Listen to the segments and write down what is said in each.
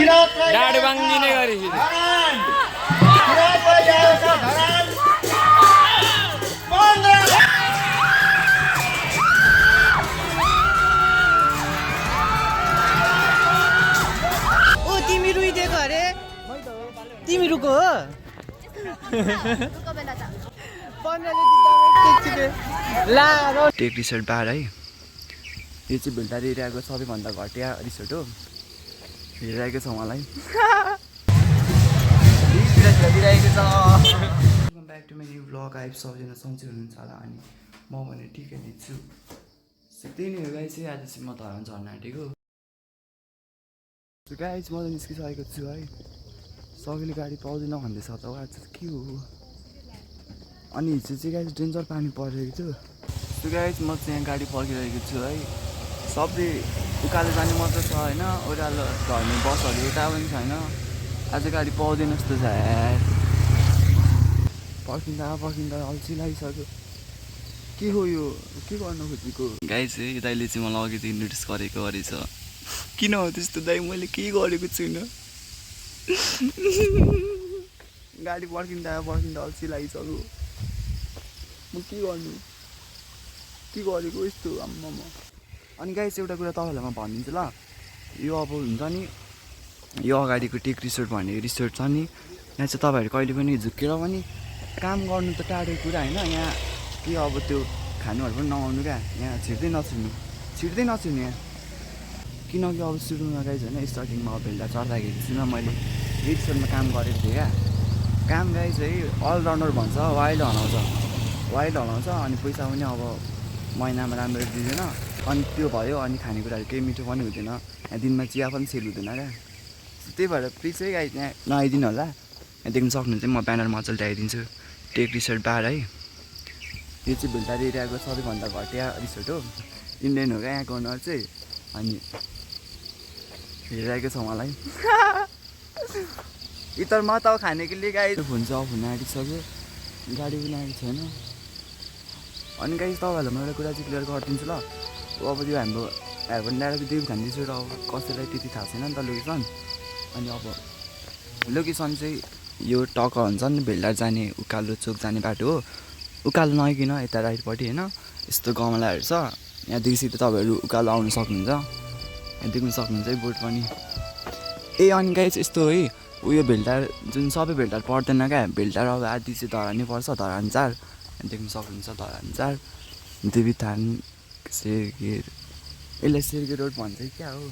डाडु बाङ्गिने गरी ओ तिमी रुइदिएको अरे तिमी रुको हो टेक रिसोर्ट बार है यो चाहिँ भेल्टार एरियाको सबैभन्दा घटिया रिसोर्ट हो हेरिरहेको छ मलाई welcome back to my new vlog आइप सबैजना सन्चै हुनुहुन्छ होला अनि म भने ठिकै नै छु त्यही नै हो गाइस आज चाहिँ म धरान झर्न आँटेको गाइस म त निस्किसकेको छु है सकिलो गाडी पाउँदैन भन्दैछ त आज के हो अनि हिजो चाहिँ गाइस डेन्जर पानी परिरहेको थियो सो गाइस म चाहिँ यहाँ गाडी पर्खिरहेको छु है सबै उकालो जाने मात्र छ होइन ओह्रालो झर्ने बसहरू एउटा पनि छैन आज गाडी पाउँदैन जस्तो छ पर्खिँदा अल्छी लागिसक्यो के हो यो के गर्नु खोजेको गाइस यो दाइले चाहिँ मलाई अघिदेखि नोटिस गरेको रहेछ किन हो त्यस्तो दाइ मैले केही गरेको छुइनँ गाडी पर्खिँदा अल्छी लागिसक्यो म के गर्नु के गरेको यस्तो आम्मामा अनि गाइस एउटा कुरा तपाईँहरूलाई म भनिदिन्छु ल यो अब हुन्छ नि यो अगाडिको टेक रिसोर्ट भन्ने रिसोर्ट छ नि यहाँ चाहिँ तपाईँहरू कहिले पनि झुक्केर पनि काम गर्नु त टाढोको कुरा होइन यहाँ के अब त्यो खानुहरू पनि नआउनु क्या यहाँ छिर्दै नछिर्नु यहाँ किनकि अब सुरुमा गाइस होइन स्टार्टिङमा अब भेल्डा चढ्दाखेरि सुन मैले रिसोर्टमा काम गरेको थिएँ क्या काम गाइस है अलराउन्डर भन्छ वाइल्ड हलाउँछ अनि पैसा पनि अब महिनामा राम्रो दिँदैन अनि त्यो भयो अनि खानेकुराहरू केही मिठो पनि हुँदैन यहाँ दिनमा चिया पनि सेल हुँदैन क्या त्यही भएर प्लिज है गाइस यहाँ नआइदिनु होला यहाँ देख्न सक्नुहुन्छ म ब्यानर मजाले ल्याइदिन्छु टेक रिसोर्ट बार है यो चाहिँ भेल्टार एरियाको सबैभन्दा घटिया रिसोर्ट हो इन्डियन हो क्या यहाँको ओनर चाहिँ अनि हेरिरहेको छ मलाई इतर म त खानेको लिए गाई फोन चाहिँ अफ हुन आँटिसक्यो गाडी पनि आएको छैन अनि गाइस तपाईँहरूलाई म एउटा कुरा चाहिँ क्लियर गरिदिन्छु ल अब त्यो हाम्रो हेर्बन डाँडाको देवखान रिसोर्ट अब कसैलाई त्यति थाहा छैन नि त लोकेसन अनि अब लोकेसन चाहिँ यो टक हुन्छ नि भेल्डार जाने उकालो चोक जाने बाटो हो उकालो नआइकन यता राइटपट्टि होइन यस्तो गमलाहरू छ यहाँदेखि सिधै तपाईँहरू उकालो आउनु सक्नुहुन्छ यहाँ देख्नु सक्नुहुन्छ है बोट पनि अनि गाइस यस्तो है उयो भेल्टार जुन सबै भेल्टार पर्दैन क्या भेल्टार अब आदि चाहिँ धरानै पर्छ धरान 4 देख्नु सक्नुहुन्छ धरान 4 देवीथान सेर्गेर यसलाई सेर्गे रोड भन्छ क्या हो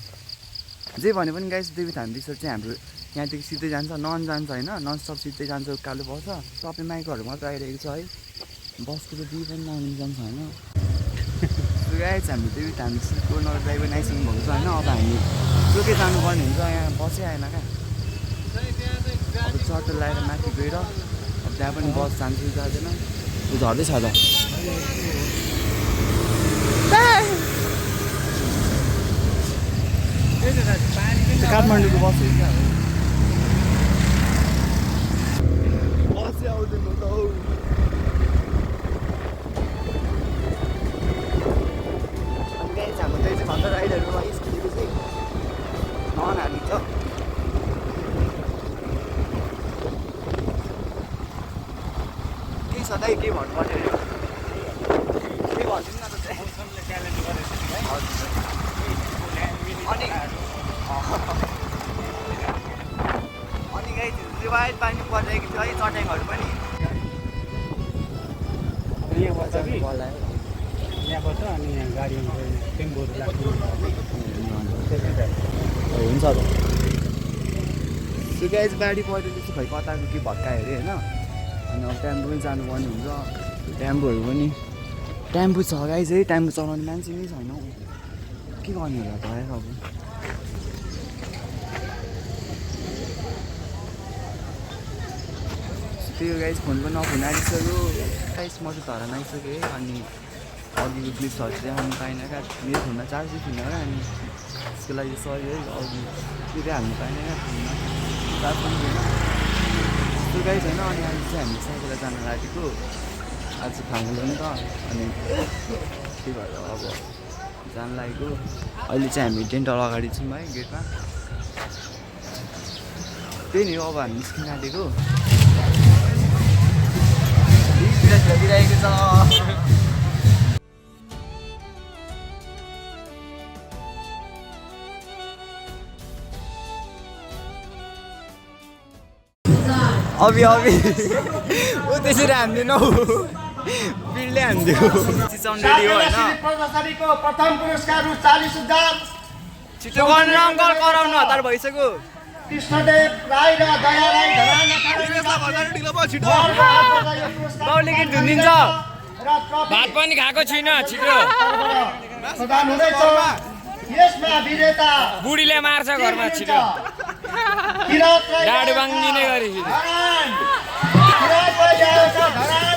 जे भने पनि गाइस देवीथान रिसोर्ट चाहिँ हाम्रो यहाँदेखि सिधै जान्छ जान्छ होइन नन स्टप सिधै जान्छ उकालो पर्छ सबै माइकहरू मात्र आइरहेको छ है बसको त दुई पनि नआउनु जान्छ होइन गाइस हाम्रो देवीथानको नगर ड्राइभर आइसक्नु भएको छ होइन अब हामी चोकै जानुपर्ने हुन्छ यहाँ बसै आएन क्या अब चटो लगाएर माथि गएर अब त्यहाँ पनि बस जान्छ जाँदैन झर्दैछ त काठमाडौँको बस हो क्या बसै आउँदैन त हौ हाम्रो चाहिँ भन्छ राइडहरूमा स्कुटीको चाहिँ नहालिन्छ केही सधैँ के भन्नुपर्ने अरे के भनिदिनु न त अनि गाई वाइल्ड पानी परिरहेको थियो है चट्याङहरू पनि यहाँबाट अनि यहाँ गाडी टेम्पोहरू लाग्छ हुन्छ त त्यो गाइज गाडी पऱ्यो चाहिँ खै कताको के भत्कायो अरे होइन अनि अब टेम्पो पनि जानुपर्ने हुन्छ टेम्पोहरू पनि टेम्पो छ गाइज है टेम्पो चलाउने मान्छे नै छैन हौ के गर्ने होला त है अब त्यही हो गाइज फोन पनि अफ हुन आइसक्यो गाइज म चाहिँ धरान आइसकेँ है अनि अघिको क्लिप्सहरू चाहिँ आउनु पाइनँ क्या मेरो फोनमा चार्जै थिएन क्या अनि त्यसको लागि सरी है अघि के हाल्नु पाइनँ क्या फोनमा चार्ज पनि थिएन त्यो गाइज होइन अनि अहिले चाहिँ हामी साइकल जान लागेको आज फाङ्गो नि त अनि त्यही भएर अब जान लागेको अहिले चाहिँ हामी डेन्टल अगाडि छौँ है गेटमा त्यही नि अब हामी निस्किन आँटेको खेलिरहेको छ अभि ऊ त्यसरी हान्दिनौ बिलले हान्दियो रेडी हो होइन प्रदर्शनीको प्रथम पुरस्कार रु 40,000 छिटो गर्न अङ्कल कराउनु हतार भइसक्यो कृष्णदेव राई र दया राई बाउले गीत धुनिन्छ भात पनि खाएको छुइनँ छिटो प्रदान हुँदैछ यसमा विजेता बुढीले मार्छ घरमा छिटो किरात राई डाडु बाङ्गिने गरी धरान किरात राई आएको छ धरान